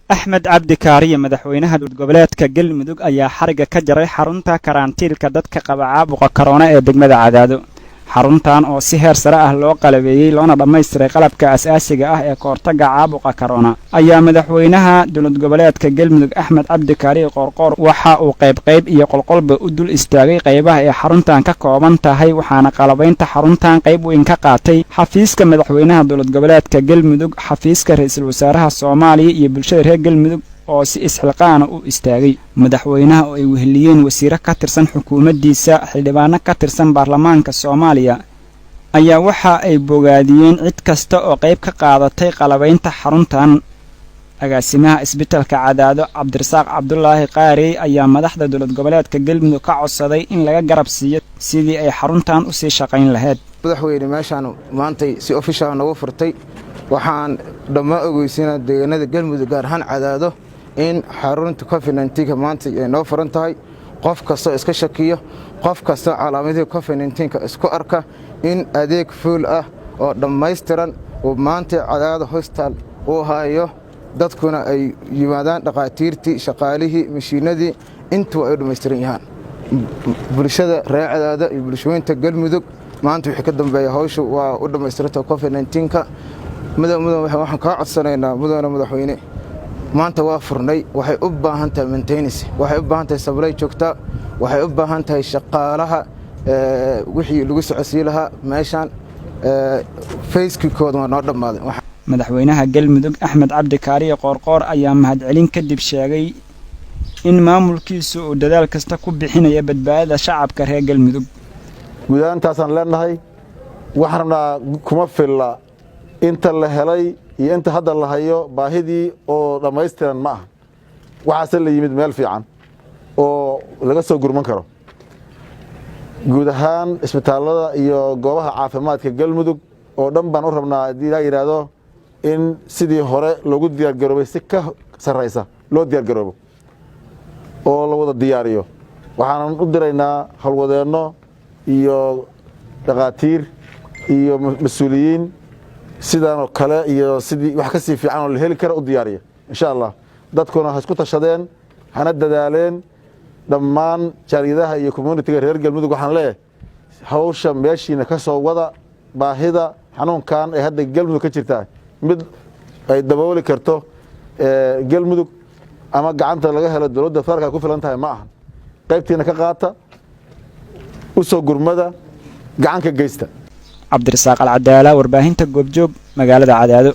Axmed Cabdi Kaariye, madaxweynaha goboleedka Galmudug, ayaa xariga ka jaray xarunta karantiilka dadka qaba caabuqa karoona ee degmada Cadaado. Xaruntan oo si heer sare ah loo qalabeeyey, loona dhammaystiray qalabka asaasiga ah ee kahortagga caabuqa karoona, ayaa madaxweynaha dowlad goboleedka Galmudug, Axmed Cabdi Kaariye Qoorqoor, waxa uu qayb qayb iyo qolqolba u dul istaagay qaybaha ee xaruntan ka kooban tahay. Waxaana qalabaynta xaruntan qayb weyn ka qaatay xafiiska madaxweynaha dowlad goboleedka Galmudug, xafiiska ra-iisul wasaaraha Soomaaliya iyo bulshada reer Galmudug oo si isxilqaana u istaagay. Madaxweynaha oo ay weheliyeen wasiiro ka tirsan xukuumaddiisa, xildhibaano ka tirsan baarlamaanka Soomaaliya, ayaa waxa ay bogaadiyeen cid kasta oo qayb ka qaadatay qalabaynta xaruntan. Agaasimaha isbitalka Cadaado, Cabdirasaaq Cabdulaahi Qaarey, ayaa madaxda dowlad goboleedka Galmudug ka codsaday in laga garab siiyo sidii ay xaruntan usii shaqayn lahayd. Madaxweyne, meeshaan maantay si official noogu furtay. Waxaan dhammaan ogeysiinaa deegaanada Galmudug, gaar ahaan Cadaado, in xarunta COVID-19-ka maanta ay noo furan tahay. Qof kastoo iska shakiyo, qof kastoo calaamadihii COVID-19-ka isku arka, in adeeg full ah oo dhammaystiran uu maanta Cadaado Hospital uu hayo, dadkuna ay yimaadaan, dhakhaatiirtii, shaqaalihii, mashiinadii, intuba ay u dhammaystiran yahaan. Bulshada reer Cadaado iyo bulshooyinta Galmudug, maanta wixii ka dambeeya hawshu waa u dhammaystiranta COVID-19-ka. Mudan, waxaan kaa codsanaynaa, mudane madaxweyne, maanta waa furnay. Waxay u baahan tahay maintenance, waxay u baahan tahay supply joogta, waxay u baahan tahay shaqaalaha wixii lagu socodsiin lahaa. Meeshaan phase-kii kooda waa noo dhammaaday. Madaxweynaha Galmudug, Axmed Cabdi Kaariye Qoorqoor, ayaa mahadcelin kadib sheegay in maamulkiisu uu dadaal kasta ku bixinayo badbaadada shacabka reer Galmudug. Guud ahaan intaasaan leenahay. Waxaan rabnaa, kuma filla inta la helay iyo inta hadda la hayo. Baahidii oo dhammaystiran ma aha, waxaase la yimid meel fiican oo laga soo gurman karo. Guud ahaan isbitaallada iyo goobaha caafimaadka Galmudug oo dhan baan u rabnaa, haddii ilaa yidhaahdo, in sidii hore loogu diyaargaroobay si ka sarraysa loo diyaargaroobo oo la wada diyaariyo. Waxaanan u diraynaa howlwadeenno iyo dhakhaatiir iyo mas-uuliyiin sidan oo kale iyo sidii wax ka sii fiican oo la heli kara u diyaariya, insha Allah. Dadkuna ha isku tashadeen, hana dadaaleen. Dhammaan jaaliyadaha iyo community-ga reer Galmudug waxaan leeyahay, hawsha meeshiina ka soo wada. Baahida xanuunkan ee hadda Galmudug ka jirtaa mid ay dabooli karto Galmudug ama gacanta laga helo dowladda federaalka ku filan tahay ma aha. Qaybtiina ka qaata, u soo gurmada, gacan ka geysta. Cabdirasaaq Alcadaala, warbaahinta Goobjoog, magaalada Cadaado.